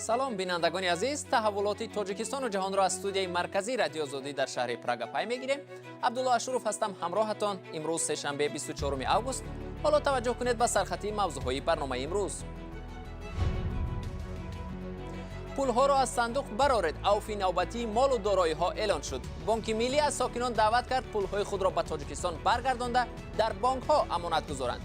Салом, бинандагони азиз. Таҳаввулоти Тоҷикистону ҷаҳонро аз студияи марказии Радиои Озодӣ дар шаҳри Прага пай мегирем. Абдулло Ашуров ҳастам ҳамроҳатон. Имрӯз сешанбе, 24 август. Ҳоло таваҷҷӯҳ кунед ба сархатии мавзӯъҳои барномаи имрӯз. Пулҳоро аз сандуқ бароред. Авфи навбатии молу дороиҳо эълон шуд. Бонки Миллӣ аз сокинон даъват кард, пулҳои худро ба Тоҷикистон баргардонда, дар бонкҳо амонат гузоранд.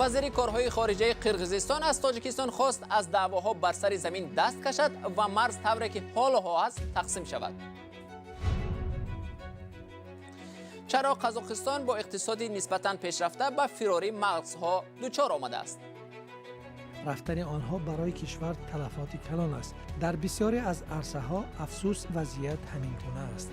Вазири корҳои хориҷаи Қирғизистон аз Тоҷикистон хост, аз даъвоҳо бар сари замин даст кашад ва марз тавре ки ҳолоҳо аст тақсим шавад. Чаро Қазоқистон бо иқтисоди нисбатан пешрафта ба фирори мағзҳо дучор омадааст? Рафтани онҳо барои кишвар талафоти калон аст. Дар бисёре аз арсаҳо, афсӯс, вазъият ҳамин гуна аст.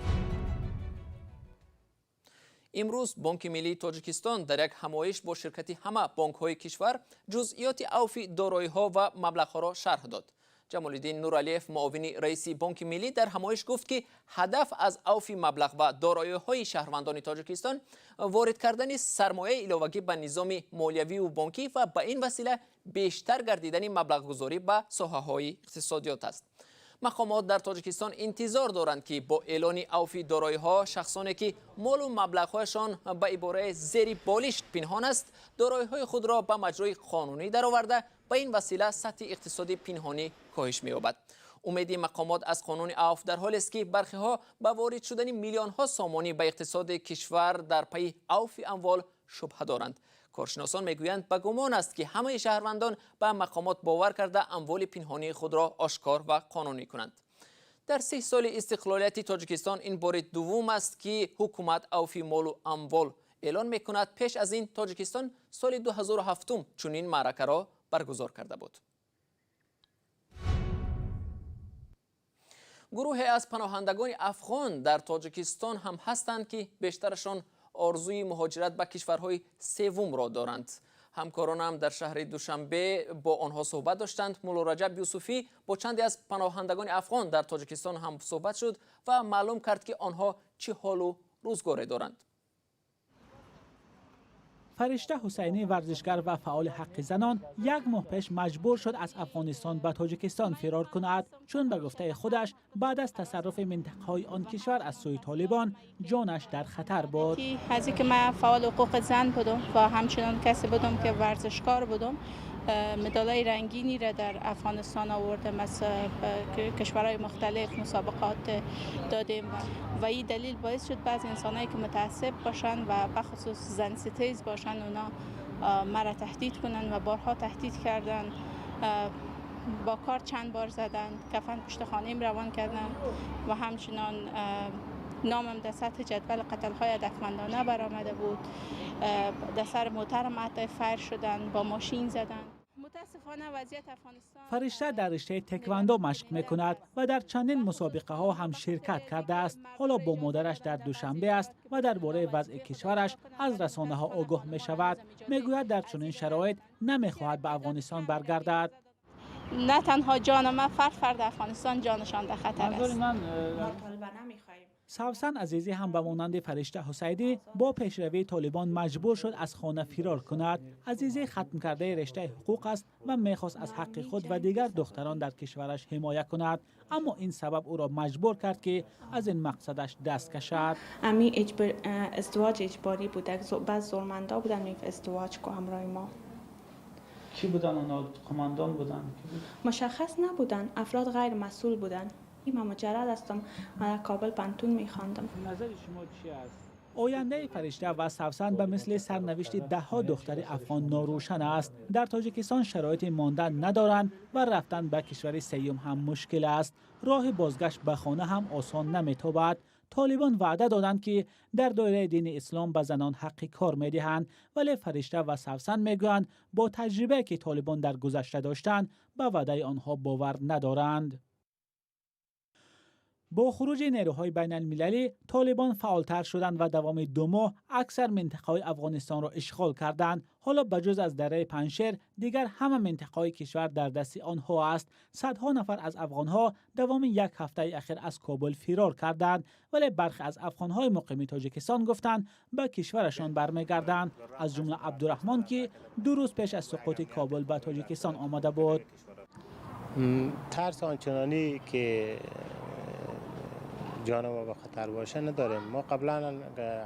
Имрӯз Бонки Миллии Тоҷикистон дар як ҳамоиш бо ширкати ҳама бонкҳои кишвар ҷузъиёти авфи дороиҳо ва маблағҳоро шарҳ дод. Ҷамолиддин Нуралиев, муовини раиси Бонки Миллӣ, дар ҳамоиш гуфт, ки ҳадаф аз авфи маблағ ва дороиҳои шаҳрвандони Тоҷикистон ворид кардани сармояи иловагӣ ба низоми молиявию бонкӣ ва ба ин васила бештар гардидани маблағгузорӣ ба соҳаҳои иқтисодиёт аст. Мақомот дар Тоҷикистон интизор доранд, ки бо эълони авфи дороиҳо шахсоне, ки молу маблағҳояшон ба ибораи зери болишт пинҳон аст, дороиҳои худро ба маҷрои қонунӣ дароварда, ба ин васила сатҳи иқтисоди пинҳонӣ коҳиш меёбад. Умеди мақомот аз қонуни авф дар ҳолест, ки бархиҳо ба ворид шудани миллионҳо сомонӣ ба иқтисоди кишвар дар пайи авфи амвол шубҳа доранд. Коршиносон мегӯянд, ба гумон аст, ки ҳамаи шаҳрвандон ба мақомот бовар карда, амволи пинҳонии худро ошкор ва қонунӣ кунанд. Дар 30 соли истиқлолияти Тоҷикистон ин бори дуввум аст, ки ҳукумат авфи молу амвол эълон мекунад. Пеш аз ин Тоҷикистон соли 2007 чунин маъракаро баргузор карда буд. Гурӯҳе аз паноҳандагони афғон дар Тоҷикистон ҳам ҳастанд, ки бештарашон орзуи муҳоҷират ба кишварҳои севумро доранд. Ҳамкоронам дар шаҳри Душанбе бо онҳо суҳбат доштанд. Мулло Раҷаб Юсуфӣ бо чанде аз паноҳандагони афғон дар Тоҷикистон ҳам суҳбат шуд ва маълум кард, ки онҳо чӣ ҳолу рӯзгоре доранд. Фаришта Ҳусайнӣ, варзишгар ва фаъоли ҳаққи занон, як моҳ пеш маҷбур шуд аз Афғонистон ба Тоҷикистон фирор кунад, чун ба гуфтаи худаш баъд аз тасарруфи минтақаҳои он кишвар аз сӯи Толибон ҷонаш дар хатар буд. Аз инки ман фаъоли ҳуқуқи зан будам ва ҳамчунон касе будам, ки варзишкор будам, медалای رنگینی را در افغانستان آوردم، از کشورهای مختلف مسابقات دادیم و این دلیل باعث شد بعض انسانایی که متعصب باشن و بخصوص زن ستیز باشن، اونا مرا تهدید کنن و بارها تهدید کردن، با کار چند بار زدن، کفن پشت خانه‌ام روان کردن و همچنان نامم در سطح جدول قتل‌های هدفمندانه برآمده بود. در سر موترم حتی فر شدن، با ماشین زدن. متاسفانه وضعیت افغانستان Фаришта дар риштаи теквандо машқ мекунад ва дар чандин мусобиқаҳо ҳам ширкат кардааст. Ҳоло бо модараш дар Душанбе аст ва дар бораи вазъи кишвараш аз расонаҳо огоҳ мешавад. Мегӯяд, дар чунин шароит намехоҳад ба Афғонистон баргардад. نه تنها جان من، فرد فرد افغانستان جانشان در خطر است. Савсан Азизӣ ҳам ба монанди Фаришта Ҳусайдӣ бо пешравии Толибон маҷбур шуд аз хона фирор кунад. Азизӣ хатмкардаи рештаи ҳуқуқ аст ва мехост аз ҳаққи худ ва дигар духтарон дар кишвараш ҳимоя кунад, аммо ин сабаб ӯро маҷбур кард, ки аз ин мақсадаш даст кашад. امی ازدواج اجباری بود. بعض زورمندا بودن، می ازدواج کو همراه ما. Кӣ будан оно? Қумандон буданд? مشخص نبودن، افراد غیر مسئول بودن. من مجرد هستم، من در کابل پوهنتون میخواندم. Назари шумо чи аст? Ояндаи Фаришта ва Савсан ба мисли сарнавишти даҳҳо духтари афғон норӯшан аст. Дар Тоҷикистон шароити мондан надоранд ва рафтан ба кишвари сеюм ҳам мушкил аст. Роҳи бозгашт ба хона ҳам осон наметобад. Толибон ваъда доданд, ки дар доираи дини ислом ба занон ҳаққи кор медиҳанд, вале Фаришта ва Савсан мегӯянд, бо таҷрибае ки Толибон дар гузашта доштанд, ба ваъдаи онҳо бовар надоранд. Бо хуруҷи нерӯҳои байналмилалӣ Толибон фаъолтар шуданд ва давоми 2 моҳ аксар минтақаҳои Афғонистонро ишғол карданд. Ҳоло ба ҷуз аз дараи Панҷшер дигар ҳама минтақаҳои кишвар дар дасти онҳо аст. Садҳо нафар аз афғонҳо давоми як ҳафтаи ахир аз Кобул фирор карданд, вале бархе аз афғонҳои муқими Тоҷикистон гуфтанд, ба кишварашон бармегарданд, аз ҷумла Абдураҳмон, ки 2 рӯз пеш аз суқути Кобул ба Тоҷикистон омада буд. Тарс ончунонӣ ки جان ما به خطر باشه نداریم. ما قبلا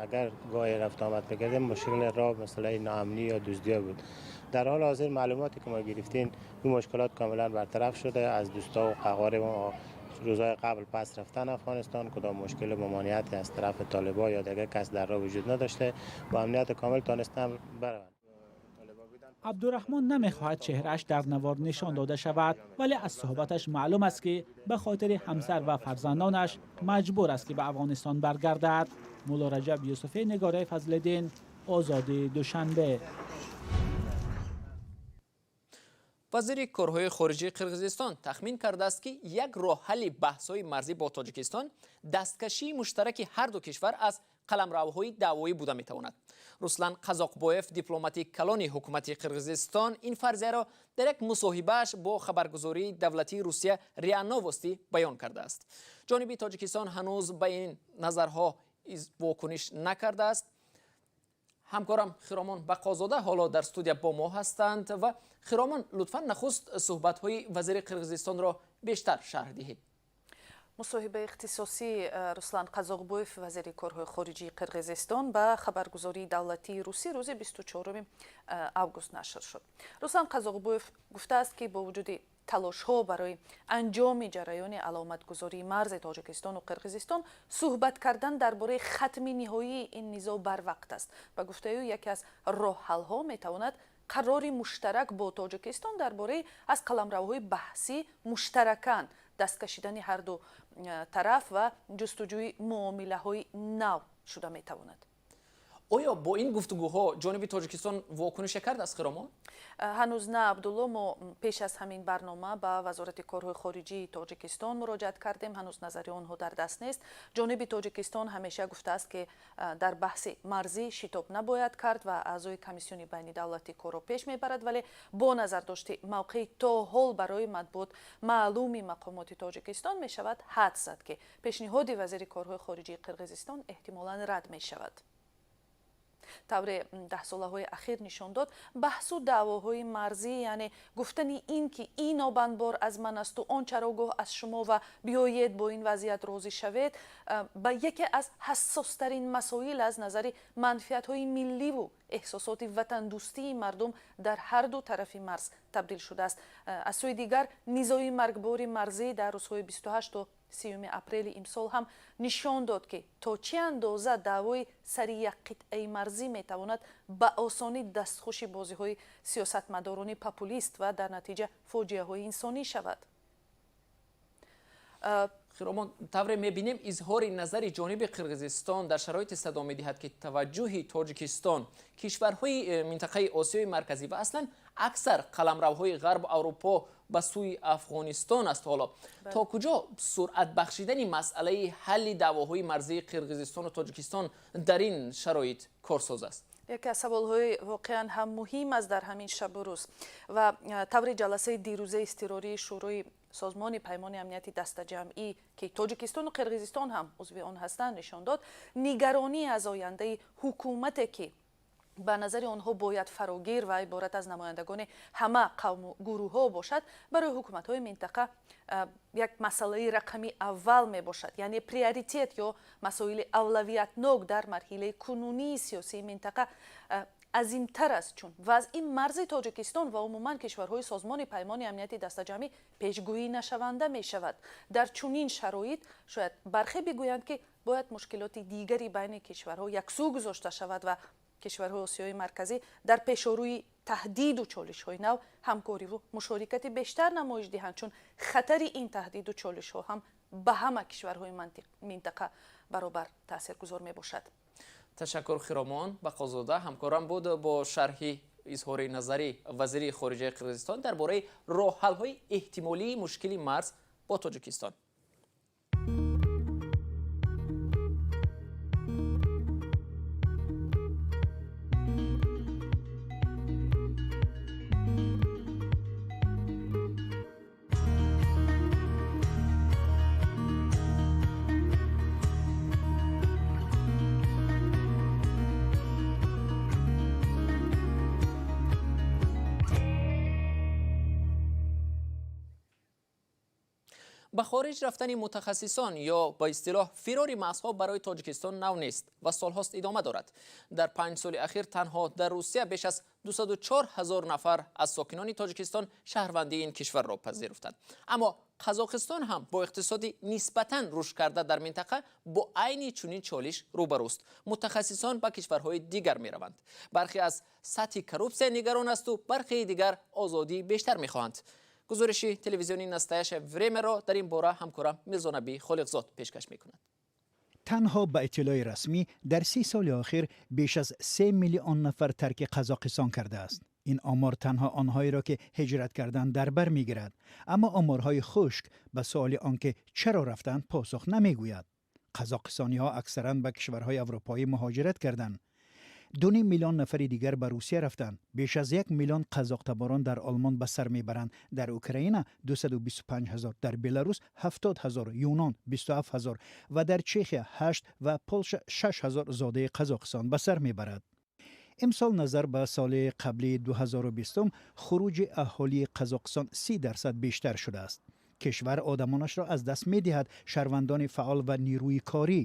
اگر گاهی رفت آمد میکردیم، مشکل راه مسئله ناامنی یا دزدی بود. در حال حاضر معلوماتی که ما گرفتیم، این مشکلات کاملا برطرف شده. از دوستا و اقارب ما روزهای قبل پس رفتن افغانستان، کدام مشکل ممانعتی از طرف طالبا یا دیگر کس در راه وجود نداشته، با امنیت کامل تانستن بروند. Абдураҳмон намехоҳад чеҳрааш дар навор нишон дода шавад, вале аз суҳбаташ маълум аст, ки ба хотири ҳамсар ва фарзандонаш маҷбур аст, ки ба Афғонистон баргардад. Мулло Раҷаб Юсуфӣ, Нигораи Фазлиддин, Озодӣ, Душанбе. Вазири корҳои хориҷии Қирғизистон тахмин кардааст, ки як роҳҳалли баҳсҳои марзӣ бо Тоҷикистон дасткашии муштараки ҳар ду кишвар аз қаламравҳои даъвоӣ буда метавонад. Руслан Қазоқбоев, дипломати калони ҳукумати Қирғизистон, ин фарзияро дар як мусоҳибааш бо хабаргузории давлатии Русия РИА Новости баён кардааст. Ҷониби Тоҷикистон ҳанӯз ба ин назарҳо вокуниш накардааст. Ҳамкорам Хиромон Бақозода ҳоло дар студия бо мо ҳастанд ва Хиромон, лутфан нахуст суҳбатҳои вазири Қирғизистонро бештар шарҳ диҳед. Мусоҳибаи ихтисосии Руслан Қазоқбоев, вазири корҳои хориҷии Қирғизистон, ба хабаргузории давлатии русӣ рӯзи 24 август нашр шуд. Руслан Қазоқбоев гуфтааст, ки бо вуҷуди талошҳо барои анҷоми ҷараёни аломатгузории марзи Тоҷикистону Қирғизистон, суҳбат кардан дар бораи хатми ниҳоии ин низоъ барвақт аст. Ба гуфтаи ӯ, яке аз роҳҳалҳо метавонад қарори муштарак бо Тоҷикистон дар бораи аз қаламравҳои баҳсӣ муштаракан даст кашидани ҳарду тараф ва ҷустуҷӯи муомилаҳои нав шуда метавонад. Оё бо ин гуфтугӯҳо ҷониби Тоҷикистон вокунише кардааст, Хиромон? Ҳанӯз на, Абдулло. Мо пеш аз ҳамин барнома ба Вазорати корҳои хориҷии Тоҷикистон муроҷиат кардем, ҳанӯз назари онҳо дар даст нест. Ҷониби Тоҷикистон ҳамеша гуфтааст, ки дар баҳси марзӣ шитоб набояд кард ва аъзои комиссиони байнидавлатӣ корро пеш мебарад, вале бо назардошти мавқеи то ҳол барои матбуот маълуми мақомоти Тоҷикистон мешавад ҳадс зад, ки пешниҳоди вазири корҳои хориҷии Қирғизистон эҳтимолан рад мешавад. Тавре даҳсолаҳои ахир нишон дод, баҳсу даъвоҳои марзӣ, яъне гуфтани ин ки ин обанбор аз ман асту он чарогоҳ аз шумо ва биёед бо ин вазъият розӣ шавед, ба яке аз ҳассостарин масоил аз назари манфиатҳои милливу эҳсосоти ватандӯстии мардум дар ҳар ду тарафи марз табдил шудааст. Аз сӯи дигар, низои маргбори марзӣ дар рӯзҳои 28 то 30 апрели имсол ҳам нишон дод, ки то чӣ андоза даъвои сари як қитъаи марзӣ метавонад ба осонӣ дастхуши бозиҳои сиёсатмадорони популист ва дар натиҷа фоҷиаҳои инсонӣ шавад. Хиромон, тавре мебинем, изҳори назари ҷониби Қирғизистон дар шароите садо медиҳад, ки таваҷҷӯҳи Тоҷикистон, кишварҳои минтақаи Осиёи Марказӣ ва аслан аксар қаламравҳои Ғарбу Аврупо ба сӯи Афғонистон аст. Ҳоло то куҷо суръат бахшидани масъалаи ҳалли даъвоҳои марзии Қирғизистону Тоҷикистон дар ин шароит корсоз аст? Яке аз саволҳои воқеан ҳам муҳим аст дар ҳамин шабу рӯз. Ва таври ҷаласаи дирӯзаи изтирории Шӯрои Созмони Паймони Амнияти Дастаҷамъӣ, ки Тоҷикистону Қирғизистон ҳам узви он ҳастанд, нишон дод, нигаронӣ аз ояндаи ҳукумате, ки ба назари онҳо бояд фарогир ва иборат аз намояндагони ҳама қавму гурӯҳҳо бошад, барои ҳукуматҳои минтақа як масъалаи рақами аввал мебошад, яъне приоритет ё масоили авлавиятнок дар марҳилаи кунунии сиёсии минтақа азимтар аст, чун вазъи марзи Тоҷикистон ва умуман кишварҳои Созмони Паймони Амнияти Дастаҷамъӣ пешгӯӣ нашаванда мешавад. Дар чунин шароит шояд бархе бигӯянд, ки бояд мушкилоти дигари байни кишварҳо яксӯ гузошта шавад ва кишварҳои Осиёи Марказӣ дар пешорӯи таҳдиду чолишҳои нав ҳамкориву мушорикати бештар намоиш диҳанд, чун хатари ин таҳдиду чолишҳо ҳам ба ҳама кишварҳои минтақа баробар таъсиргузор мебошад. Ташаккур, Хиромон Бақозода ҳамкорам буд бо шарҳи изҳори назари вазири хориҷаи Қирғизистон дар бораи роҳҳалҳои эҳтимолии мушкили марз бо Тоҷикистон. Ба хориҷ рафтани мутахассисон ё ба истилоҳ фирори мағзҳо барои Тоҷикистон нав нест ва солҳост идома дорад. Дар 5 соли ахир танҳо дар Русия беш аз 204 ҳазор нафар аз сокинони Тоҷикистон шаҳрвандии ин кишварро пазируфтанд. Аммо Қазоқистон ҳам бо иқтисоди нисбатан рушд карда дар минтақа бо айни чунин чолиш рӯбарӯст. Мутахассисон ба кишварҳои дигар мераванд. Бархе аз сатҳи коррупсия нигарон асту бархеи дигар озодии бештар мехоҳанд. Гузориши телевизиони «Настоящее время» ро дар ин бора ҳамкорам Мирзонабӣ Холиқзод пешкаш мекунад. Танҳо ба иттилои расмӣ, дар 30 соли охир беш аз 3 миллион нафар тарки Қазоқистон кардааст. Ин омор танҳо онҳоеро, ки ҳиҷрат карданд, дар бар мегирад, аммо оморҳои хушк ба суоли он ки чаро рафтанд, посух намегӯяд. Қазоқистониҳо аксаран ба кишварҳои аврупоӣ муҳоҷират карданд. 2,5 миллион нафари дигар ба Русия рафтанд. Беш аз 1 миллион қазоқтаборон дар Олмон ба сар мебаранд. Дар Украина 225 ҳазор, дар Беларус 70 ҳазор, Юнон 27 ҳазор ва дар Чехия 8 ва Полша 6 ҳазор зодаи Қазоқистон ба сар мебарад. Имсол назар ба соли қаблии 2020 хуруҷи аҳолии Қазоқистон 30% бештар шудааст. Кишвар одамонашро аз даст медиҳад, шаҳрвандони фаъол ва нерӯи корӣ.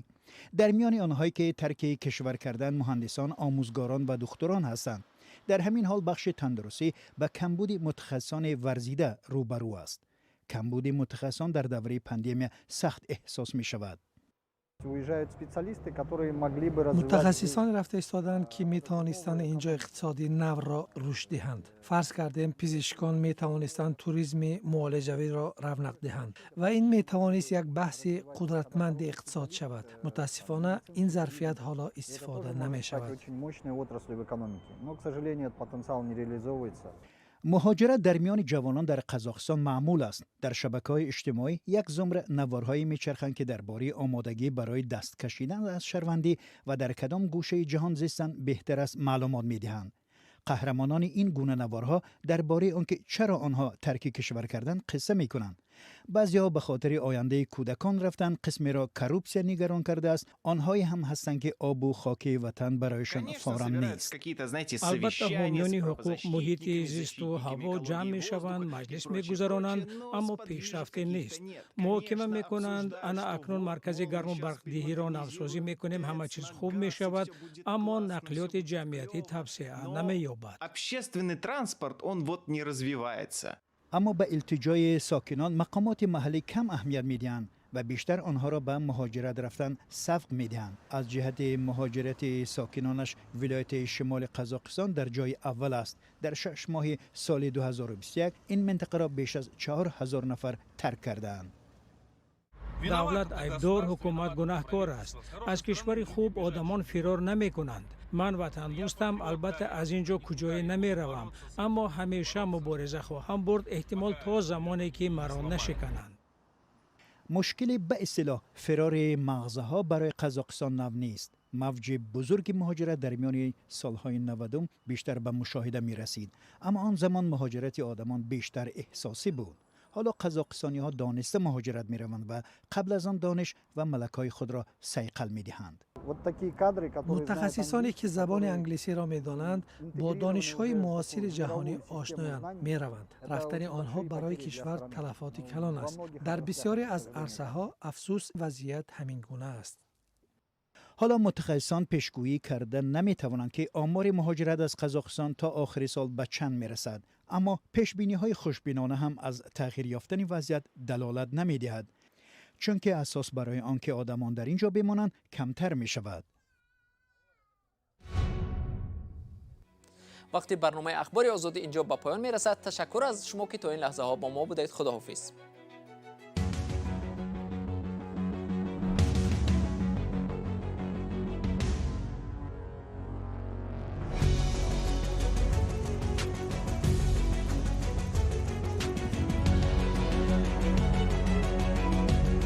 Дар миёни онҳое, ки тарки кишвар карданд, муҳандисон, омӯзгорон ва духтурон ҳастанд. Дар ҳамин ҳол бахши тандурустӣ ба камбуди мутахассисони варзида рӯбарӯ аст. Камбуди мутахассисон дар давраи пандемия сахт эҳсос мешавад. Мутахассисоне рафта истодаанд, ки метавонистанд инҷо иқтисоди навро рушд диҳанд. Фарз кардем, пизишкон метавонистанд туризми муолиҷавиро равнақ диҳанд ва ин метавонист як баҳси қудратманди иқтисод шавад. Мутаассифона, ин зарфият ҳоло истифода намешавад. Муҳоҷират дар миёни ҷавонон дар Қазоқистон маъмул аст. Дар шабакаҳои иҷтимоӣ як зумра наворҳое мечарханд, ки дар бораи омодагӣ барои даст кашидан аз шаҳрвандӣ ва дар кадом гӯшаи ҷаҳон зистан беҳтар аст маълумот медиҳанд. Қаҳрамонони ин гуна наворҳо дар бораи он ки чаро онҳо тарки кишвар карданд, қисса мекунанд. Баъзеҳо ба хотири ояндаи кӯдакон рафтанд, қисмеро коррупсия нигарон кардааст, онҳое ҳам ҳастанд, ки обу хоки ватан барояшон форам нест. Албатта, ҳомиёни ҳуқуқ, муҳити зисту ҳаво ҷамъ мешаванд, маҷлис мегузаронанд, аммо пешрафте нест. Муҳокима мекунанд: ана акнун маркази гарму барқдиҳиро навсозӣ мекунем, ҳама чиз хуб мешавад, аммо нақлиёти ҷамъиятӣ тавсеа намеёбад. Общественный транспорт, он вот не развивается. Аммо ба илтиҷои сокинон мақомоти маҳаллӣ кам аҳамият медиҳанд ва бештар онҳоро ба муҳоҷират рафтан савқ медиҳанд. Аз ҷиҳати муҳоҷирати сокинонаш вилояти шимоли Қазоқистон дар ҷои аввал аст. Дар 6 моҳи соли 2021 ин минтақаро беш аз 4000 нафар тарк кардаанд. Давлат айбдор, ҳукумат гунаҳкор аст. Аз кишвари хуб одамон фирор намекунанд. Ман ватандӯстам, албатта, аз ин ҷо куҷое намеравам, аммо ҳамеша мубориза хоҳам бурд, эҳтимол то замоне ки маро нашикананд. Мушкили ба истилоҳ фирори мағзаҳо барои Қазоқистон нав нест. Мавҷи бузурги муҳоҷират дар миёни солҳои 90-ум бештар ба мушоҳида мерасид, аммо он замон муҳоҷирати одамон бештар эҳсосӣ буд. Ҳоло қазоқистониҳо дониста муҳоҷират мераванд ва қабл аз он дониш ва малакаҳои худро сайқал медиҳанд. Мутахассисоне, ки забони англисиро медонанд, бо донишҳои муосири ҷаҳонӣ ошноянд, мераванд. Рафтани онҳо барои кишвар талафоти калон аст. Дар бисёре аз арсаҳо, афсӯс, вазъият ҳамин гуна аст. Ҳоло мутахассисон пешгӯӣ карда наметавонанд, ки омори муҳоҷират аз Қазоқистон то охири сол ба чанд мерасад, аммо пешбиниҳои хушбинона ҳам аз тағйир ёфтани вазъият далолат намедиҳад, чунки асос барои он ки одамон дар ин ҷо бимонанд, камтар мешавад. Вақти барномаи Ахбори Озодӣ инҷо ба поён мерасад. Ташаккур аз шумо, ки то ин лаҳзаҳо бо мо будед. Худоҳофиз.